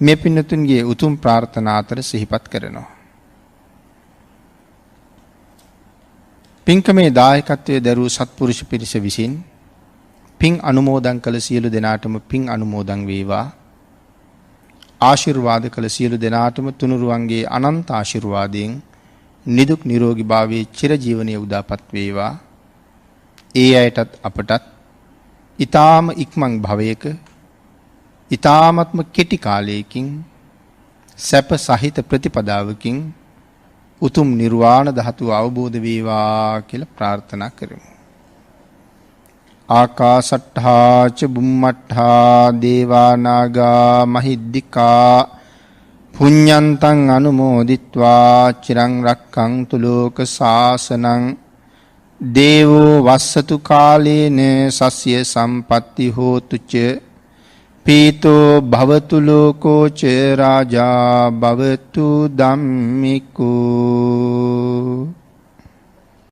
මේ පින්නතුන්ගේ උතුම් ප්‍රාර්ථනා අතර සිහිපත් කරනවා. පින්කමේ දායකත්වයේ දරූ සත්පුරුෂ පිරිස විසින් පින් අනුමෝදන් කළ සියලු දෙනාටම පින් අනුමෝදන් වේවා. ආශිර්වාද කළ සියලු දෙනාටම තුනුරුවන්ගේ අනන්ත ආශිර්වාදයෙන් නිදුක් නිරෝගී භාවයේ චිරජීවනයේ උදාපත් වේවා. ඒ අයටත් අපටත් ඊ타ම ඉක්මන් භවයක ඊ타මත්ම කෙටි කාලයකින් සැප සහිත ප්‍රතිපදාවකින් උතුම් නිර්වාණ ධාතුව අවබෝධ වේවා කියලා ප්‍රාර්ථනා කරමු. ආකාසට්ඨා ච බුම්මට්ඨා දේවා නාග මහිද්దికා පුඤ්ඤන්තං අනුමෝදිත්වා චිරං රක්ඛන්තු ලෝක සාසනං. දේවෝ වස්සතු කාලේන සස්ය සම්පත්ති හෝතු ච පීතෝ භවතු ලෝකෝ ච රාජා භවතු ධම්මිකෝ.